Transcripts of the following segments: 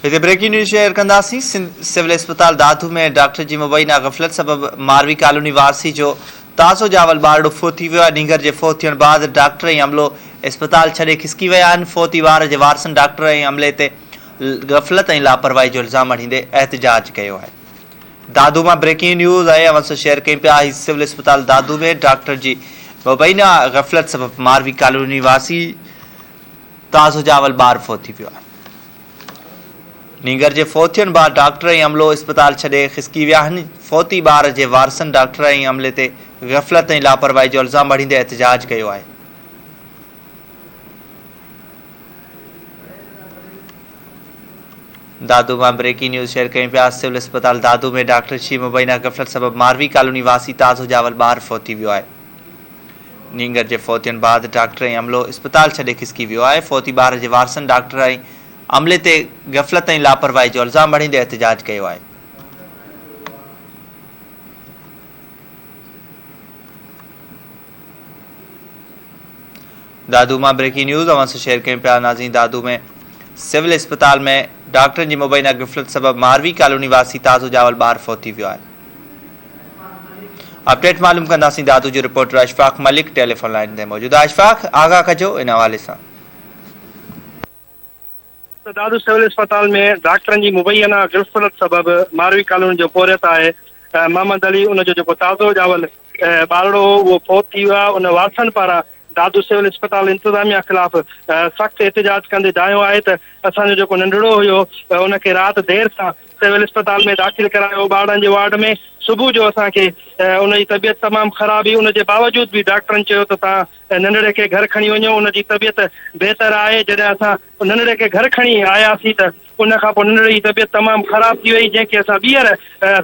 هتي breaking news share ڪنداسين، Sindh civil اسپتال دادو ۾ ڊاڪٽر جي مبينا غفلت سبب ماروي ڪالوني وارثي جو تازو ڄاول ٻارڙو فوت ٿي ويو آهي، نينگر جي فوت ٿيڻ بعد ڊاڪٽر ۽ عملو اسپتال ڇڏي کسڪي ويا آهن، فوتي ٻار جي وارثن ڊاڪٽر ۽ عملي تي غفلت ۽ لاپرواهي جو الزام هڻيندي احتجاج ڪيو آهي. دادو مان بريڪنگ نيوز آهي اوهان سان شيئر ڪيون پيا هي سول اسپتال دادو ۾ ڊاڪٽر جي مبينا غفلت سبب ماروي ڪالوني واسي تازو ڄاول ٻار فوت ٿي ويو آهي. نينگر جي فوت ٿيڻ بعد ڊاڪٽر ۽ عملو اسپتال ڇڏي کسڪي ويا آهن. فوتي ٻار جي وارثن ڊاڪٽر ۽ عملي تي غفلت ۽ لاپرواهي جو الزام مڙهيندي احتجاج ڪيو آهي. دادو مان بريڪنگ نيوز شيئر ڪيون پيا، سول اسپتال دادو ۾ ڊاڪٽر جي مبينا غفلت سبب ماروي ڪالوني واسي تازو ڄاول ٻار فوت ٿي ويو آهي. نينگر جي فوت ٿيڻ بعد ڊاڪٽر ۽ عملو اسپتال ڇڏي کسڪي ويو آهي، فوتي ٻار جي وارثن ڊاڪٽر ۽ عملي تي غفلت ۽ لاپرواهي جو الزام مڙهيندي احتجاج ڪيو آهي. دادو مان بريڪنگ نيوز اوهان سان شيئر ڪيون پيا ناظرين دادو ۾ سول اسپتال ۾ ڊاڪٽرن جي مبينا غفلت سبب ماروي ڪالوني واسي تازو ڄاول ٻار فوت ٿي ويو آهي. اپڊيٽ معلوم ڪنداسين دادو جو رپورٽر اشفاق ملڪ ٽيليفون لائين تي موجود آهي اشفاق آگاهه ڪجو ان حوالي سان. ته دادو سول اسپتال ۾ ڊاڪٽرن جي مبينا غفلت سبب ماروي ڪالوني جو پورهيت آهي محمد علي ان جو جيڪو تازو ڄاول ٻارڙو هو اهو فوت ٿي ويو آهي ان وارثن پاران دادو سول اسپتال انتظاميا خلاف سخت احتجاج ڪندي دانهيو آهي ته اسان جو جيڪو ننڍڙو هيو ان کي رات دير سان سول اسپتال ۾ داخل ڪرايو ٻارڙن جي وارڊ ۾ صبح جو اسان کي ان جي طبيعت تمام خراب هئي ان جي باوجود به ڊاڪٽرن چيو ته توهان ننڍڙي کي گهر کڻي وڃو ان جي طبيعت بهتر آهي جڏهن اسان ننڍڙي کي گهر کڻي آياسين ته ان کان پوء ننڍڙي جي طبيعت تمام خراب ٿي وئي جنهن کي اسان ٻيهر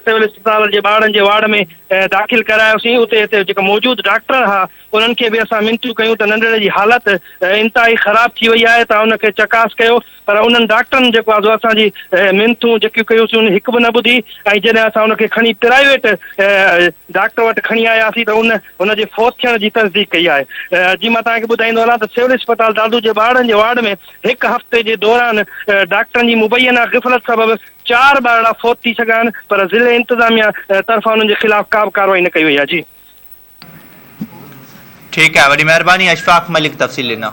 سول اسپتال جي ٻارڙن جي وارڊ ۾ داخل ڪرايوسين اتي هتي جيڪا موجود ڊاڪٽر ها انهن کي به اسان منتيون ڪيون ته ننڍڙي جي حالت انتهائي خراب ٿي وئي آهي توهان ان کي چڪاس ڪيو پر انهن ڊاڪٽرن جيڪو آهي سو اسان جي منٿون جيڪيون ڪيوسين ان هڪ به نه ٻڌي ۽ جڏهن اسان ان کي کڻي پرائيويٽ ڊاڪٽر وٽ کڻي آياسين ته ان هن جي فوت ٿيڻ جي تصديق ڪئي آهي جي مان توهان کي ٻڌائيندو هلان ته سول اسپتال دادو جي ٻارڙن جي وارڊ ۾ هڪ هفتي جي دوران ڊاڪٽرن جي مبينا غفلت سبب چار ٻارڙا فوت ٿي سگهيا آهن پر ضلعي انتظاميا طرفان انهن جي خلاف ڪا به ڪارروائي نه ڪئي وئي آهي جي. ٺيڪ آهي وڏي مهرباني اشفاق ملڪ تفصيل ڏنا.